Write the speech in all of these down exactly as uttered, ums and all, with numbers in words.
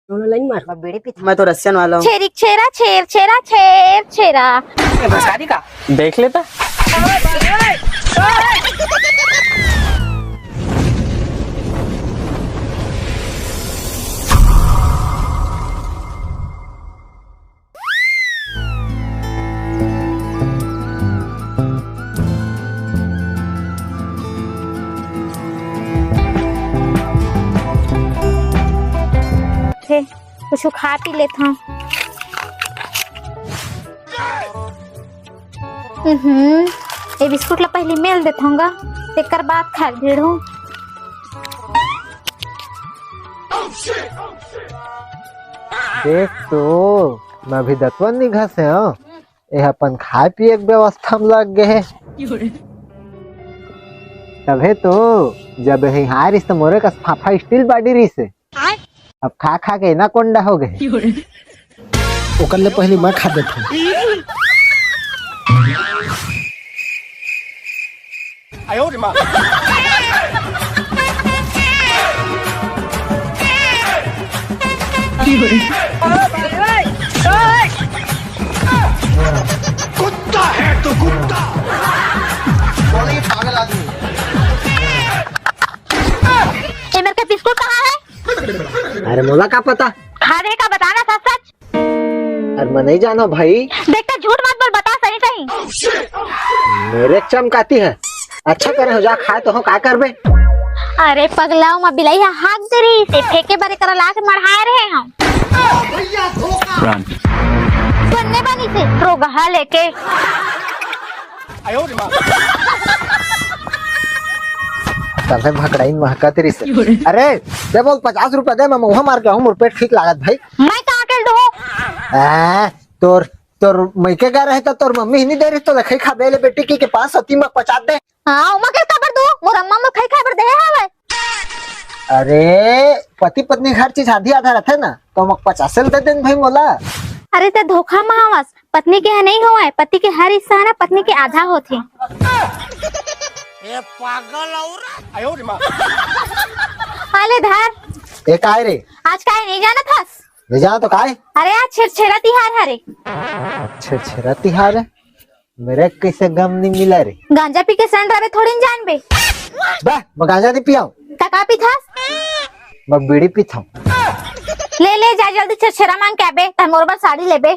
दोनों लाइन मार। मैं बीड़ी पीता। मैं तो रसियन वाला हूँ। छेरिक छेरा, छेर छेरा, छेर छेरा। ए, भस्कारी का? देख लेता। हे, कुछ खा पी लेत हूँ। हम्म, ये बिस्कुट ला पहले मेल देत हूँ गा, तेकर बाद खा भीड़ हूँ। देख तो, मैं अभी दतवन नहीं घसे हूँ। एह अपन खाए पिए के व्यवस्था में लग गए हे। तभे तो जब यही हारिस त मोरे कस फाफा स्टील बॉडी रहिस हे। अब खा खा के एनाकोंडा हो गए। ओकर ले पहले मैं खा देथूं। कुत्ता है तू, कुत्ता। बोले, ये पागल आदमी। ये मेरे का बिस्कुट कहाँ है? अरे, मोला का पता? खा दे का, बताना सच सच। अरे, मैं नहीं जाना भाई। देख तो, झूठ मत बोल, बता सही सही। मेरे चमकाती है। अच्छा करे हो, जा खाए तो हो, का करबे? अरे पगला, ओमा बिलाई ह हाक दे रहिस हे, फेंके बर एकरा ला के मढ़ाए रहे हम। बन्ने बनी से रोगहा लेके। तभे भकड़ाइन महकत रहिस हे। अरे, दे बोल, पचास रुपया दे, मैं मउहा मार के आहूं, मोर पेट ठीक लागत भाई। मैं कहाँ के दूं? आ, तोर, तोर मइके गा रहे त तोर मम्मी ही नहीं दे रही, तो लखई खा बेले बेटी की के पास सती में पचास दे। हाँ, ओमा के काबर दू? मोर अम्मा मोर खाई खाए बर देहे हवय। अरे, पति पत्नी हर चीज आधी आधा रथे ना, तो ओमा पचास ल दे देन भाई मोला। अरे, ते धोखा म हवस, पत्नी के ह नहीं होवय, पति के हर हिस्सा ह ना पत्नी के आधा होथे। ए पागल औरत। हाँ ले धर। ए काय रे? आज काय नहीं जानत हस? नहीं जाना तो काय? अरे आज छेरछेरा तिहार हरे। छेरछेरा तिहार है? मेरे कैसे गम नहीं मिला रे। गांजा पी के सन रवे थोड़ी न जानबे। बे, मैं गांजा नहीं पियाऊं। त का पीथस? मैं बीड़ी पीथाऊं। ले ले जा जल्दी छेरछेरा मांग के आबे, तहन मोर बर साड़ी लेबे।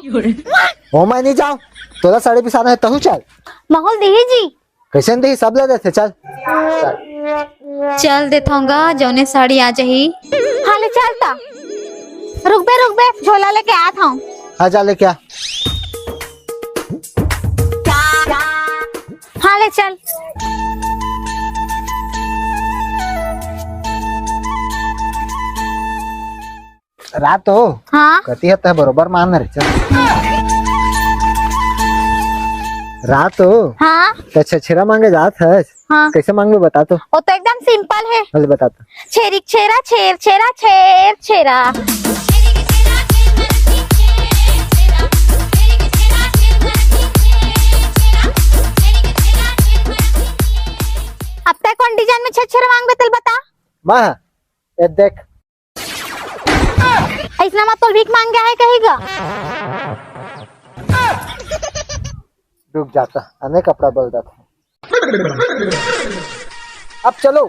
ओ मैं नहीं जाऊं, तोला साड़ी पिसाना है तहू चल। महूल दिही जी। कैसे नहीं देही, सब ले देथे, चल। चल देथों गा, जौने साड़ी आ जाही। हाँ ले चल ता। रुकबे रुकबे, झोला लेके आत हूँ। हाँ जा लेके आ। हाँ ले चल। रात हो। हाँ। कति हत है बरोबर मान रे, चल। रात हो। हाँ। त छेरछेरा मांगे जात है। हाँ। कैसे मांगबे बता तो। वो तो एकदम simple है। चल बता तो। छेरिक छेरा, छेर छेरा, छेर छेरा। अब तक कौन design में छेरछेरा मांगबे तेल बता। माँ, ये देख। ऐसना मत तो भीख मांग गया है कहीं का। रुक जाता, अने कपड़ा बदल जाता। अब चलो।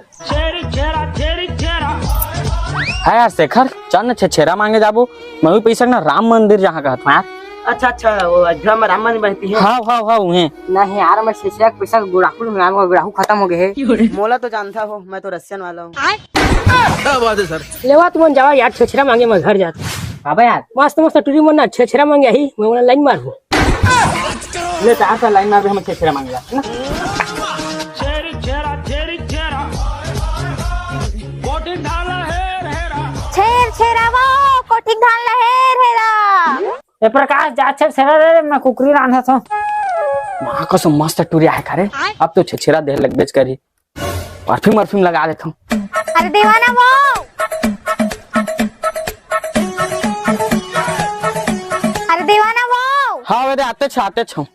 हाँ यार शेखर, चल न छेरछेरा मांगे जाबो। मैं भी पैसा ना राम मंदिर जहाँ कहत हूँ यार। अच्छा अच्छा, वो अयोध्या में राम मंदिर बनती है। हाँ हाँ हाँ, उहें। नहीं यार, मैं छेरछेरा के पैसा गुड़ाखू में गुड़ाखू खत्म हो गए है। मोला तो जानता हो, मैं तो रसियन वाला हूँ। क्या बात है सर? लेवा तुमन जावा यार, छेरछेरा मांगे मैं घर जात। बाबा यार। मस्त मस्त टूरी मन ना छेरछेरा मांगे ही, मैं ओला लाइन मारबो। ले तो आता लाइन मारबे, हम छेरछेरा मांगे जात है ना। छेरछेरा वो कोठी धान ला हेर हेरा। ए प्रकाश, जा छेरछेरा रे, मैं कुकरी रांधत हूँ। माँ कसम मस्त टूरी आहे का रे। अब तो छेरछेरा देह लग बेच करी। परफ्यूम परफ्यूम लगा लेता हूँ। अरे देवा ना वो। अरे देवा ना वो। हाँ वे दे, आते छो, आते छो।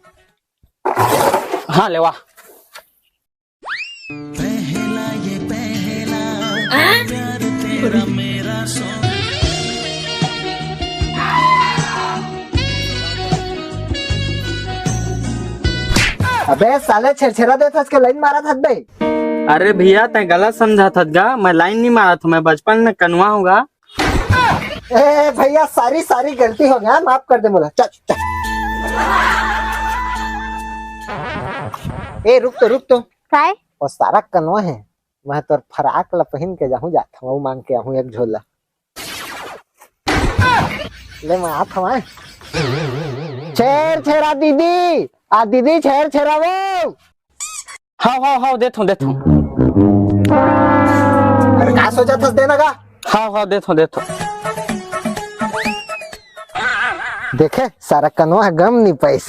हाँ लेवा। पहला ये पहला प्यार तेरा मेरा सॉन्ग। अबे साले, छेरछेरा देत हस के लाइन मारत हस बे। अरे भैया, तैं गलत समझत हस गा, मैं लाइन नहीं मारत हूँ, मैं बचपन में कनुआ हूँ गा। ए भैया, सारी सारी गलती हो गया, माफ कर दे मोला। चल चल। ए रुक तो, रुक तो। काय? वो सारा कनुआ है, मैं तोर फराक ला पहिन के जाहूँ, जात हूँ, मांग के आहूँ एक झोला। ले मैं आत हवं। छेरछेरा दीदी, आ दीदी छेरछेरा वो। हव हव हव, देत हूँ देत हूँ। अरे का सोचत हस, देना गा। हव हव, देत हूँ देत हूँ। देखे सारा कनुआ ह गम नी पाइस।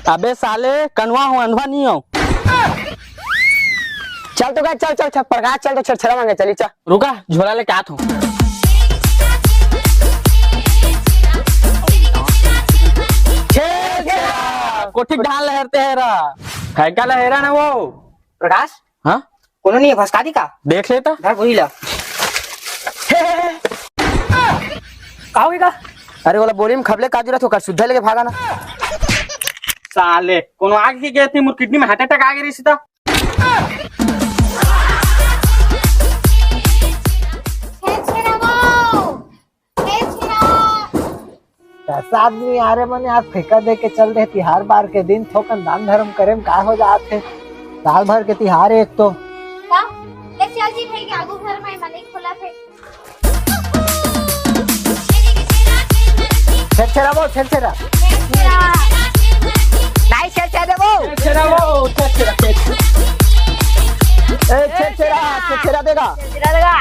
अबे साले, कनुआ हूँ, अंधवा नहीं हूँ। चल तो गा, चल चल चल, प्रकाश चल तो छेरछेरा मांगे चली, चल। रुका, झोला लेके आत हूँ। छेरछेरा, कोठी ढाल लहरते है रा। है का लहरा ना वो? प्रकाश, हाँ? कोनो नहीं है, भसका दी का? देख लेता। धर बोही ला। का होई गा? अरे, वाला बोरी में खबले काजू रहिथे, ओकर सुद्धा लेके भागा ना। साले, कोनो आग ही गए थे, मोर किडनी में हार्ट अटैक आ गए रही सीधा। कैसा आदमी आ रे मने, आज फेंका दे के चल दे तिहार बार के दिन, थोकन दान धर्म करे में का हो जात हे? साल भर के तिहार हे एक तो। का? ले चल जी भाई, आगू घर में मने खोला थे। छेरछेरा बोल, छेरछेरा। छेरछेरा। नहीं, छेरछेरा बोल। छेरछेरा बोल, छेरछेरा, छेरछेरा। ए, छेरछेरा, छेरछेरा देगा। छेरछेरा देगा।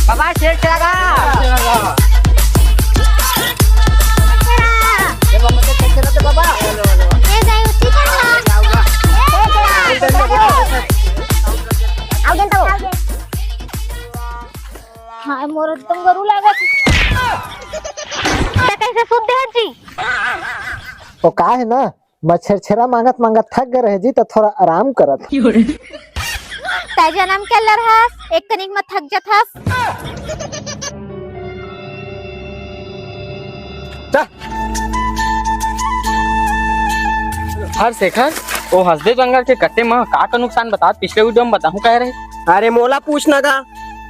बाबा, छेरछेरा गा। छेरछेरा गा। ए, बाबा, छेरछेरा दे, बाबा। ए, जाई, उसी का। ए, छेरछेरा। आओ, जनता हो। हाँ, मोर एकदम गरु लागत। त कैसे सुत दे जी? वो का है ना, मैं छेरछेरा मांगत मांगत थक गए रहे जी, तो थोड़ा आराम करत। तै जनम के लड़हस, एक कनिक में थक जथस। चल। हर शेखर, वो हसदेव जंगल के कटे म का का नुकसान बतात, पिछले वीडियो में बताहूँ कह रहे। अरे मोला पूछ ना गा,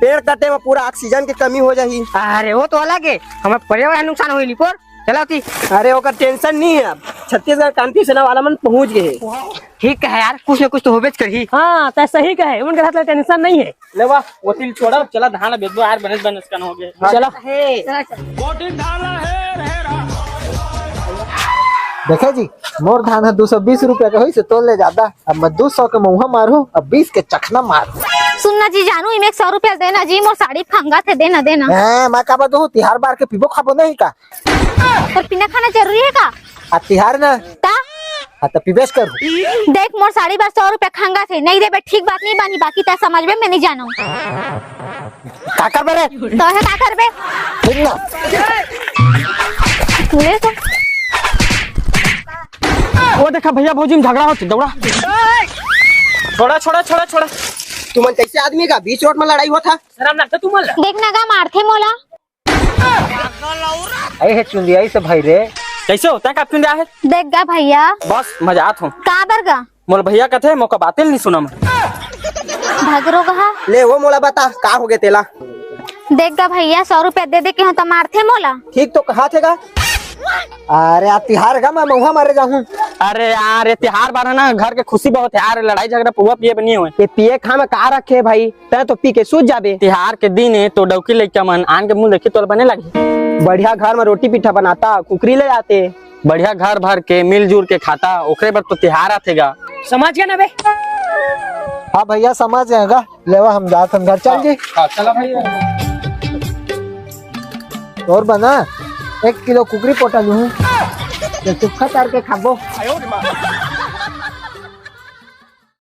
पेड़ कटे म पूरा ऑक्सीजन के कमी हो जाही। अरे वो तो अलग है, हमें पर्यावरण नुकसान होई निपोर। चला उठी। अरे ओकर टेंशन नहीं है, अब छत्तीसगढ़ क्रांति सेना वाला मन पहुंच गए हैं। ठीक है यार, कुछ ना कुछ तो होबेच करही। हाँ, तै सही कहे, उनके साथ ला टेंशन नहीं है। ले वाह, वो तिल छोड़ा, चला धान बेचबो यार, बनेस बनेस कन हो गए। चला। हे। देखे जी, मोर धान है दो सौ बीस रुपया के होइस, तोर ले जादा। अब मैं दो सौ के महुआ मारू, अब बीस के चखना मारू। सुन ना जी जानू, इमे एक सौ रुपया देना जी, मोर साड़ी फंगा थे, देना, देना। हैं, मैं का बता दूँ, तिहार बार के पीबो खाबो नहीं का? पर पीना खाना जरूरी है का? आ तिहार ना। ता? आ त पीबेच कर। देख, मोर साड़ी बर सौ रुपया खंगा थे, नहीं देबे ठीक बात नहीं बानी, बाकी तै समझबे, मैं नहीं जानूं। का करबे रे? तो है का करबे? ठीक ना। ले तो। वो देखा भैया भौजी में झगड़ा होते, दौड़ा। छोड़ा, छोड़ा, छोड़ा, छोड़ा। तुमन कैसे आदमी का बीच रोड में लड़ाई होत हे? शर्म लगता तुमन ला? देख ना गा मारथे मोला। अरे हे चुंदिया, ऐसे भाई रे। कैसे होता है का चुंदिया है? देख गा भैया। बस मजा आत हो। का बर गा? मोर भैया कथे मोका बातें नहीं सुना मैं। भगरो कहा। ले वो मोला बता का हो गए तेला। देख गा भैया, सौ रुपया दे दे के हो तो मारथे मोला। ठीक तो कहा थे गा। अरे आ तिहार गा मैं महुआ मारे जाहूँ। अरे यार ये तिहार बार है ना, घर के खुशी बहुत है यार, लड़ाई झगड़ा पुआ पिए बनी हुए। ये पिए खा में का रखे भाई? तै तो पी के सूत जाबे। तिहार के दिन हे तो डौकी लइका मन आन के मुंह देखी तोला बने लगे। बढ़िया घर में रोटी पीठा बनाता, कुकरी ले आते। बढ़िया घर भर के मिलजुल के खाता, ओकरे बर तो तिहार आथे गा। समझ गया ना बे? हाँ भैया समझ गए गा। लेवा हम जात हन घर, चल जी। हाँ, चला भैया। और बना एक किलो कुकरी पोटा लूँ, तो चुखा तार के खाबो।